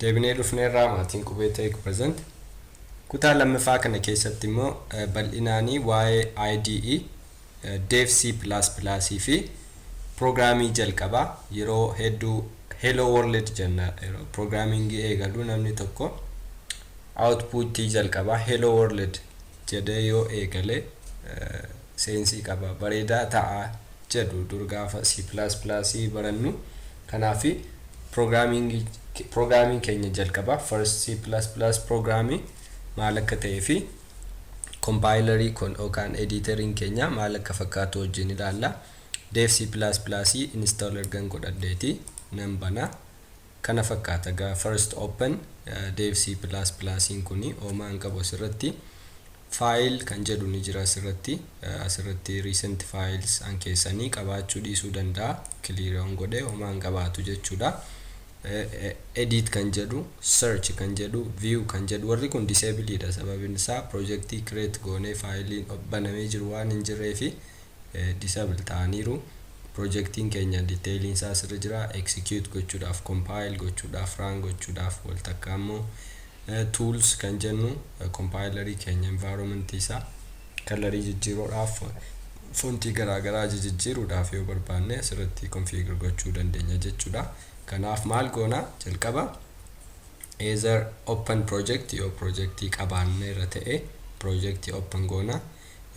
Deebinee dhufneerraa, maatiin Qubee Tech Present. Kutaa lammaffaa kana keessatti immoo bal'inaanii waa'ee IDE, Dev C++ fi programmii jalqabaa. Yeroo hedduu "Hello World" jenna. Yeroo programmingii eegalu namni tokko outputii jalqabaa "Hello World" jedhee yoo eegale seensii qaba, bareedaa ta'a jedhu dur gaafa C++ barannu. Kanaafi programming keenya jalqabaa, first C++ programming maal akka ta'ee fi compilerii yookaan editoriin keenya maal akka fakkaatu wajjin ilaalla. Dev C++ install ergan godhadheeti nan bana. Kana fakkaata gaa first open Dev C++ kuni. Homaa qabu asirratti. File kan jedhu ni jira asirratti. Asirratti recent files an keessanii qabaachuu dhiisuu danda'a. Clear godhee homaa hin qabaatu jechuudha. Edit kan jedhu, search kan jedhu, view kan jedhu, warri kun disabledha. Sababiin isaa projectii create goonee faayiliin banamee jiru waan hin jirree fi disable ta'aniiru. Projectiin keenya detailiin isaa asirra jira. Execute gochuudhaaf, compile gochuudhaaf, run gochuudhaaf wal takka immoo tools kan jennu compilerii keenya, environment isaa, colorii jijjiiruudhaaf, fontii garaagaraa jijjiiruudhaaf yoo barbaanne asirratti configure gochuu dandeenya jechuudha. Kanaaf maal goona? Jalqaba either open project, yoo projectii qabaanne irra ta'e projectii open goona,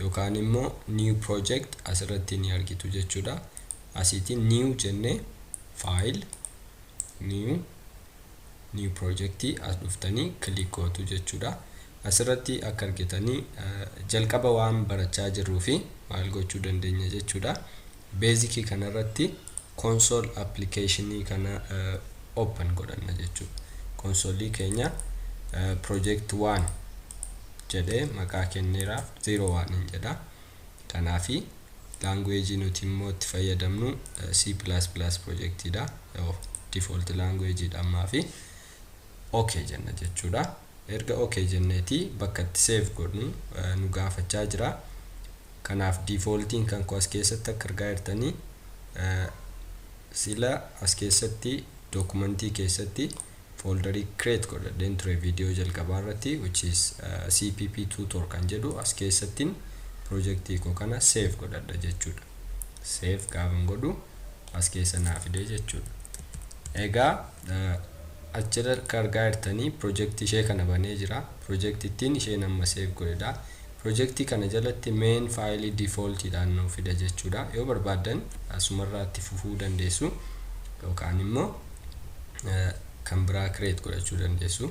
yookaan immoo new project asirratti ni argitu jechuudha. Asiitiin new jennee file, new, new projectii as dhuftanii click gootu jechuudha. Asirratti akka argitanii jalqaba waan barachaa jirruu fi maal gochuu dandeenya jechuudha? Basicii kanarratti console applicationii kana open godhanna jechuudha. Consolii keenya project 1 jedhee maqaa kenneeraaf, 01 hin jedha. Kanaafi language nuti immoo itti fayyadamnu C++ projectiidha. Default language dha ammaa fi okay jenna jechuudha. Erga okay jenneeti bakka itti save godhnu nu gaafachaa jira. Kanaaf defaultiin kan koo as keessatti akka argaa jirtanii sila as keessatti documentii keessatti folderii create godhadheen ture viidiyoo jalqabaa irratti, which is CPP tutor kan jedhu. As keessattiin projectii koo kana save godhadha jechuudha. Save gaafan godhu as keessa naa fide jechuudha. Egaa achirra akka argaa jirtanii projectii ishee kana banee jira. Projectittiin isheen amma save godhedha. Projectii kana jalatti main faayilii defaultiidhaan nuu fida jechuudha. Yoo barbaaddan asumarraa itti fufuu dandeessu yookaan immoo kan biraa create godhachuu dandeessu.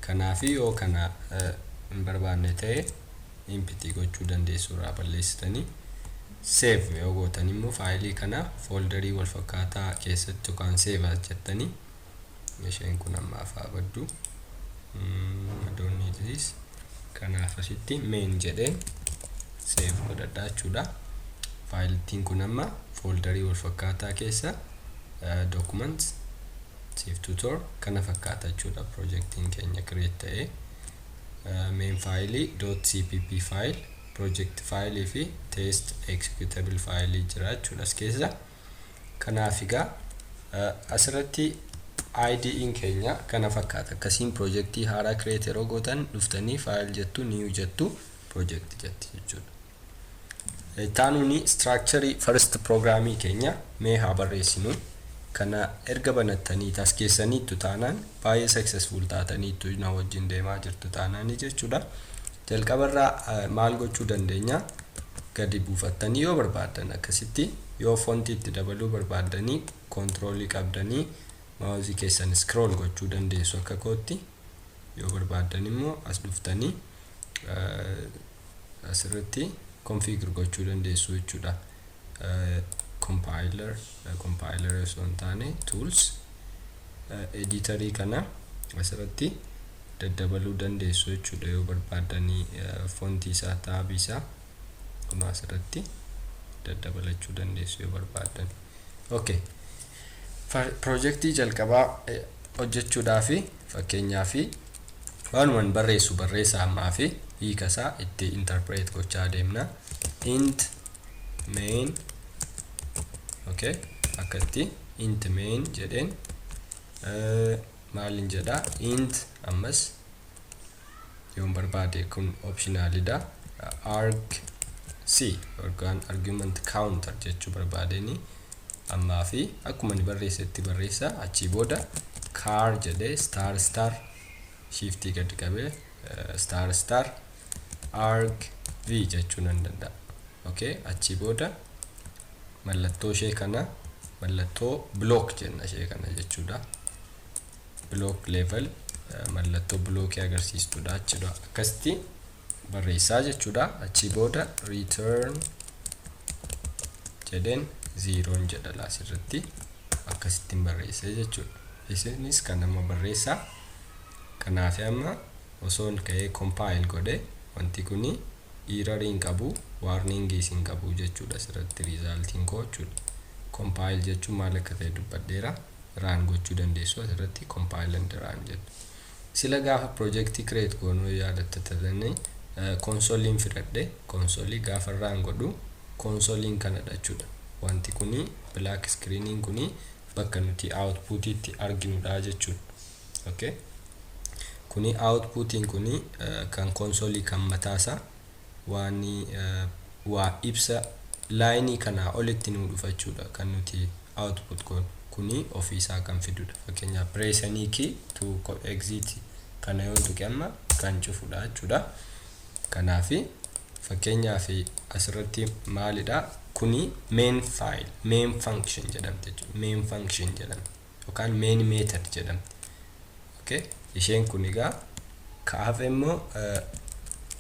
Kanaafi yoo kana hin barbaanne ta'e empty gochuu dandeessu, irraa balleessitanii. Save yoo gootan immoo faayilii kana folderii wal fakkaataa keessatti yookaan save as jettanii, isheen kun ammaaf haa baddu. I don't need this. Kanaaf asitti main jedheen save godhadha jechuudha. Faayilittiin kun amma folderii wal fakkaataa keessa documents save tutor kana fakkaata jechuudha. Projectiin keenya create ta'ee main faayilii .cpp file, project faayilii fi test executable faayilii jira jechuudha as keessa. Kanaaf egaa asirratti IDE'n keenya kana fakkaata. Akkasiin projectii haaraa create yeroo gootan dhuftanii file jettu, new jettu, project jetti jechuudha. Taanuuni structure first programmii keenya mee haa barreessinu. Kana erga banattanii as keessaniittu taanaan, baay'ee successful taataniittu na wajjin deemaa jirtu taanaani jechuudha. Jalqabarraa maal gochuu dandeenya? Gadi buufattanii yoo barbaaddan akkasitti, yoo fontii itti dabaluu barbaaddanii controlii qabdanii mouseii keessan scroll gochuu dandeessu akka kootti. Yoo barbaaddan immoo as dhuftanii asirratti configure gochuu dandeessu jechuudha. Compiler osoo hin taane tools, editorii kana asirratti daddabaluu dandeessu jechuudha. Yoo barbaaddanii fontii isaa, tabii isaa kun asirratti daddabalachuu dandeessu yoo barbaaddan. Okay. Projectii jalqabaa hojjechuudhaaf, fakkeenyaaf, waanuman barreessu barreessa ammaa fi hiika isaa itti interpret gochaa deemna. Int main, okay, akkatti int main jedheen. Maalin jedha? Int ammas yoon barbaade kun optionalidha. Arg c yookaan argument counter jechuu barbaadeni ammaa fi akkuma inni barreessetti barreessa. Achii booda char jedhee star star, shiftii gadi qabee star star arg v jechuu nan danda'a. Okay, achii booda mallattoo ishee kana, mallattoo block jenna ishee kana jechuudha. Block level, mallattoo blockii agarsiistudha jechuudha. Akkasitti barreessaa jechuudha. Achii booda return jedheen zeroon jedha asirratti, akkasittiin barreessee jechuudha. Isinis kan nama barreessaa. Kanaaf amma osoon ka'ee compile godhe, wanti kuni error hin qabu, warningis hin qabu jechuudha asirratti resultiin koo jechuudha. Compile jechuun maal akka ta'e dubbadheera. Run gochuu dandeessu asirratti, compile and run jedhu. Sila gaafa projectii create goonuu yaadattatanii consoleiin fidadhe. Consoleii gaafa run godhu consoleiin kanadha jechuudha. Wanti kuni black screeniin kuni bakka nuti outputiitti arginudha jechuudha. Okay. Kuni outputiin kuni kan consoleii kan mataasaa waan waa ibsa lineii kanaa olitti nu dhufa jechuudha kan nuti output goonu. Kuni ofiisaa kan fidudha. Fakkeenyaaf, press any key to exit kana yoo tuqe amma kan cufudha jechuudha. Kanaafi fakkeenyaaf asirratti maalidha? Kuni main file, main function jedhamte jechuudha. Main function jedhamte yookaan main method jedhamte. Okay, isheen kun egaa kaaf immoo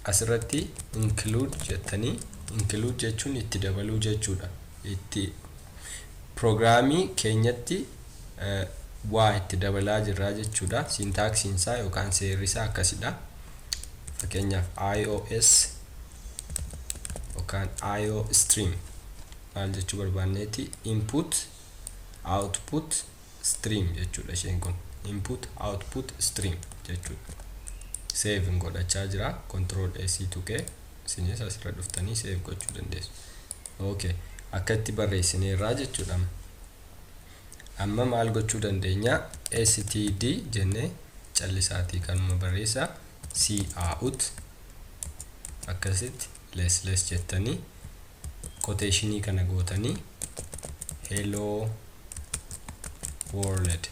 asirratti include jettanii, include jechuun itti dabaluu jechuudha. Itti programii keenyatti waa itti dabalaa jirra jechuudha. Syntaxiin isaa yookaan seerri isaa akkasidha. Fakkeenyaaf, ios yookaan io stream maal jechuu barbaanneeti? Input output stream jechuudha isheen kun, input output stream jechuudha. Save godhachaa jira, control S tuqee. Isinis asirra dhuftanii save gochuu dandeessu. Okay, akka itti barreessineerraa jechuudha. Amma maal gochuu dandeenya? Std jennee callisaatii kanuma barreessa, cout akkasitti less less jettanii quotationii kana gootanii "Hello world"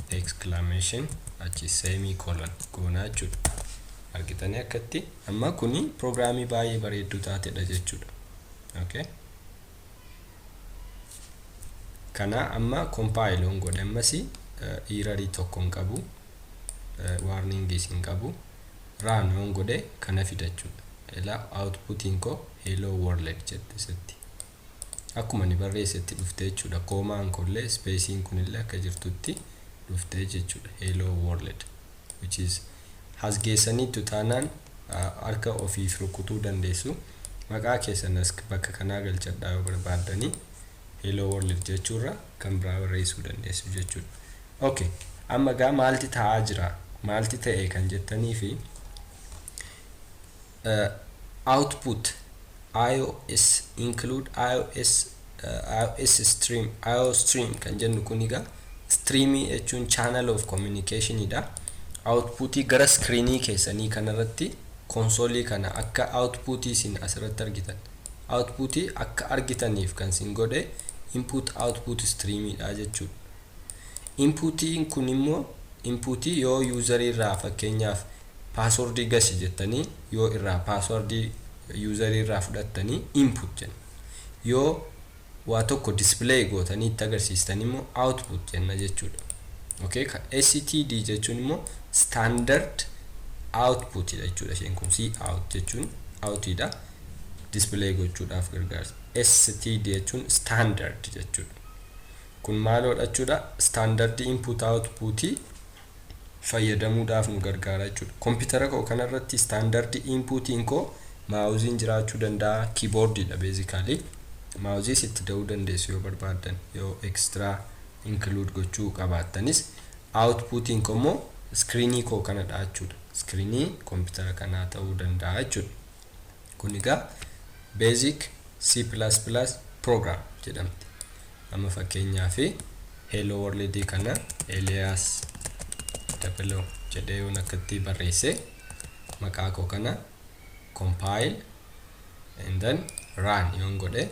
exclamation, achi semicolon goonaa jechuudha. Argitanii akkatti amma kuni programii baay'ee bareedduu taatedha jechuudha. Okay, kana amma compile on godhe, ammas errorii tokko hin qabu, warningis hin qabu. Run yoon godhe kana fida jechuudha. Ilaa, outputiin koo "Hello world" jette sitti akkuma ni barreessetti dhufte jechuudha. Commaan kunillee, spaceiin kunillee akka jirtutti dhufte jechuudha. "Hello world", which is has geessaniittu taanaan harka ofiif rukutuu dandeessu. Maqaa keessan as bakka kanaa galchadhaa yoo barbaaddanii, "Hello world" jechuurra kan biraa barreessuu dandeessu jechuudha. Okay, amma gaa maalti ta'aa jira, maalti ta'e kan jettanii fi output ios include ios stream, io stream kan jennu kun egaa streamii jechuun channel of communication dha. Outputii gara screenii keessanii kanarratti, consoleii kana akka outputii isin asirratti argitan, outputii akka argitaniif kan isin godhe input output streamiidha jechuudha. Inputiin kun immoo inputii yoo userii irraa, fakkeenyaaf, passwordii gasi jettanii yoo irraa passwordii userii irraa fudhattanii input jenna. Yoo waa tokko display gootanii itti agarsiistan immoo output jenna jechuudha. Okay, std jechuun immoo standard output jechuudha. Isheen kun c out jechuun outidha, display gochuudhaaf gargaara. Std jechuun standard jechuudha. Kun maaloodha jechuudha? Standard input output fayyadamuudhaaf nu gargaara jechuudha. Kompiitara koo kanarratti standard inputiin koo mouseiin jiraachuu danda'a, keyboardiidha basically. Mouseiis itti da'uu dandeessu yoo barbaaddan, yoo extra include gochuu qabaattanis. Outputiin koo immoo screenii koo kanadha jechuudha. Screenii kompiitara kanaa ta'uu danda'a jechuudha. Kun egaa basic C++ program jedhamti. Amma fakkeenyaaf Hello world kana Elias Dabaloo jedhee yoon akkatti barreesse, maqaa koo kana compile and then run yoon godhe,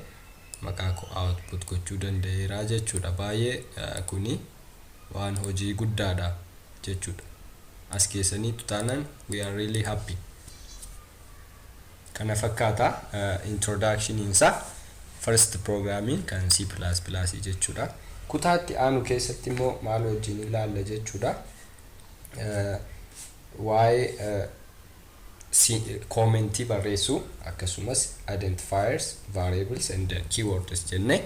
maqaa koo output gochuu danda'eera jechuudha. Baay'ee kuni waan hojii guddaadha jechuudha. As keessaniitu taanaan we are really happy. Kana fakkaata introduction isaa, first programming kan C++ jechuudha. Kutaatti aanu keessatti immoo maal wajjin ilaalla jechuudha? Waa'ee commentii barreessuu, akkasumas identifiers, variables and keywords jennee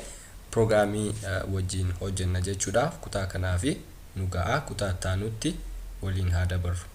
programmii wajjin hojjenna jechuudha. Kutaa kanaafi nu ga'a, kutaa itti aanutti waliin haa dabarru.